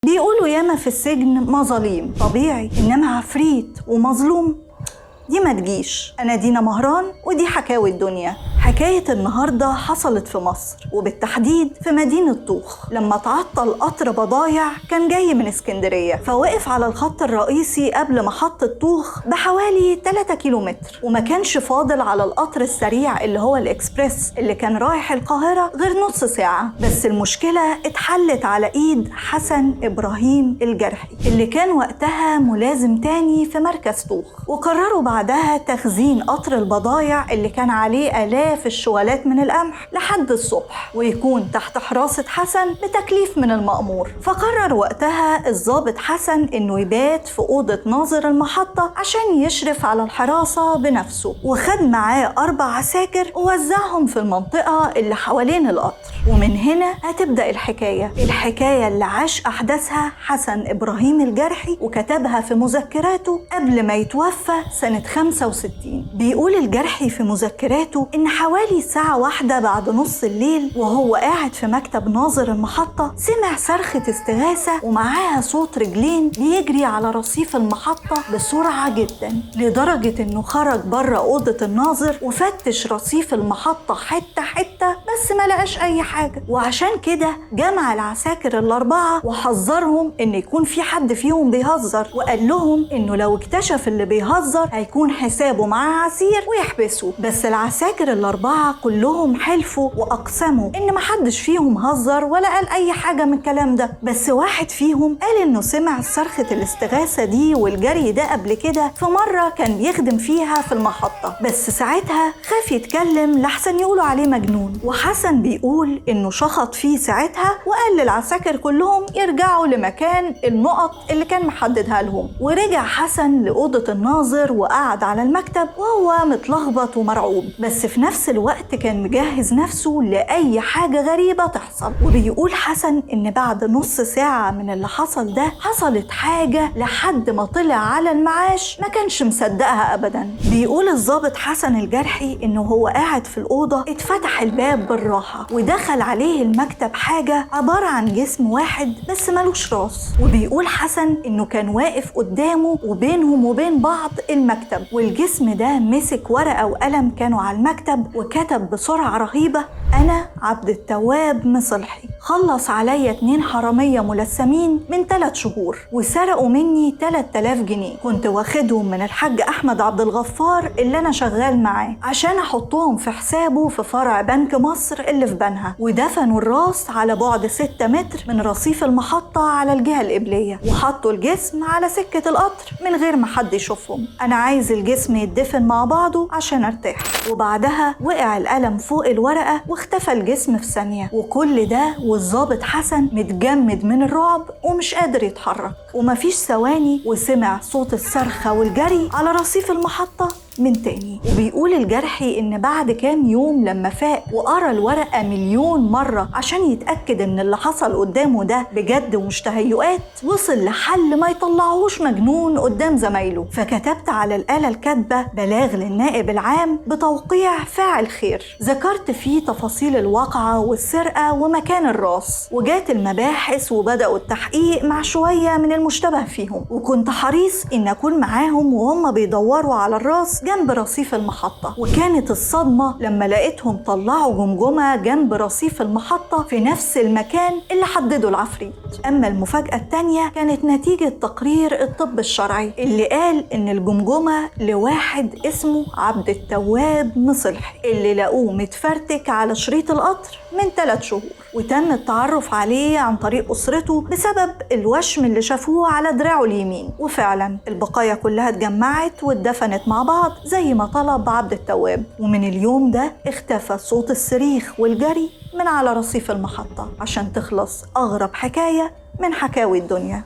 بيقولوا ياما في السجن مظاليم، طبيعي، إنما عفريت ومظلوم دي ما تجيش. أنا دينا مهران ودي حكاوي الدنيا. حكاية النهاردة حصلت في مصر، وبالتحديد في مدينة طوخ، لما تعطل قطر بضايع كان جاي من اسكندرية، فوقف على الخط الرئيسي قبل محطة طوخ بحوالي 3 كيلومتر، وما كانش فاضل على القطر السريع اللي هو الإكسبريس اللي كان رايح القاهرة غير نص ساعة. بس المشكلة اتحلت على إيد حسن إبراهيم الجرحي اللي كان وقتها ملازم تاني في مركز طوخ، وقرروا بعدها تخزين قطر البضايع اللي كان عليه آلاف الشوالات من القمح لحد الصبح، ويكون تحت حراسة حسن بتكليف من المأمور. فقرر وقتها الضابط حسن إنه يبات في أوضة ناظر المحطة عشان يشرف على الحراسة بنفسه، وخد معاه 4 عساكر ووزعهم في المنطقة اللي حوالين القطر. ومن هنا هتبدأ الحكاية، الحكاية اللي عاش أحداثها حسن إبراهيم الجرحي وكتبها في مذكراته قبل ما يتوفى سنة 65. بيقول الجرحي في مذكراته إن حوالي الساعة 1 بعد نص الليل وهو قاعد في مكتب ناظر المحطة سمع صرخة استغاثة ومعاها صوت رجلين بيجري على رصيف المحطة بسرعة جدا، لدرجة إنه خرج بره أوضة الناظر وفتش رصيف المحطة حتة حتة بس ما لقاش أي حاجة. وعشان كده جمع العساكر 4 وحذرهم إن يكون في حد فيهم بيهزر، وقال لهم إنه لو اكتشف اللي بيهزر هيكون حسابه معاه عسير ويحبسه. بس العساكر 4 كلهم حلفوا وأقسموا إن محدش فيهم هزر ولا قال أي حاجة من الكلام ده، بس واحد فيهم قال إنه سمع صرخة الاستغاثة دي والجري ده قبل كده في مرة كان بيخدم فيها في المحطة، بس ساعتها خاف يتكلم لحسن يقولوا عليه مجنون. وحسن بيقول إنه شخط فيه ساعتها وقال للعساكر كلهم يرجعوا لمكان النقط اللي كان محددها لهم. ورجع حسن لأوضة الناظر وقعد على المكتب وهو متلخبط ومرعوب، بس في نفس الوقت كان مجهز نفسه لأي حاجة غريبة تحصل. وبيقول حسن إن بعد نص ساعة من اللي حصل ده حصلت حاجة لحد ما طلع على المعاش ما كانش مصدقها أبدا. بيقول الضابط حسن الجرحي إنه هو قاعد في الأوضة اتفتح الباب بالراحة ودخل عليه المكتب حاجة عبارة عن جسم واحد بس ملوش راس. وبيقول حسن إنه كان واقف قدامه وبينهم وبين بعض المكتب، والجسم ده مسك ورقة وقلم كانوا على المكتب وكتب بسرعة رهيبة: أنا عبد التواب مصلحي، خلص عليا 2 حرامية ملثمين من 3 شهور وسرقوا مني 3000 جنيه كنت واخدهم من الحاج أحمد عبد الغفار اللي أنا شغال معاه عشان أحطهم في حسابه في فرع بنك مصر اللي في بنها، ودفنوا الراس على بعد 6 متر من رصيف المحطة على الجهة القبلية، وحطوا الجسم على سكة القطر من غير ما حد يشوفهم. أنا عايز الجسم يدفن مع بعضه عشان أرتاح. وبعدها وقع القلم فوق الورقة واختفى الجسم في ثانية. وكل ده والظابط حسن متجمد من الرعب ومش قادر يتحرك. ومفيش ثواني وسمع صوت الصرخة والجري على رصيف المحطة من تاني. وبيقول الجرحي إن بعد كام يوم لما فاق وقرا الورقة 1,000,000 مرة عشان يتأكد إن اللي حصل قدامه ده بجد ومش تهيؤات، وصل لحل ما يطلعهوش مجنون قدام زمايله. فكتبت على الآلة الكاتبة بلاغ للنائب العام بتوقيع فاعل خير، ذكرت فيه تفاصيل الواقعة والسرقة ومكان الراس، وجات المباحث وبدأوا التحقيق مع شوية من المشتبه فيهم، وكنت حريص إن أكون معاهم وهم بيدوروا على الراس جنب رصيف المحطة. وكانت الصدمة لما لقيتهم طلعوا جمجمة جنب رصيف المحطة في نفس المكان اللي حددوا العفريت. أما المفاجأة التانية كانت نتيجة تقرير الطب الشرعي اللي قال إن الجمجمة لواحد اسمه عبد التواب مصلحي اللي لقوه متفرتك على شريط القطر من 3 شهور، وتم التعرف عليه عن طريق أسرته بسبب الوشم اللي شافوه على دراعه اليمين. وفعلا البقايا كلها اتجمعت واتدفنت مع بعض زي ما طلب عبد التواب. ومن اليوم ده اختفى صوت الصريخ والجري من على رصيف المحطة عشان تخلص أغرب حكاية من حكاوي الدنيا.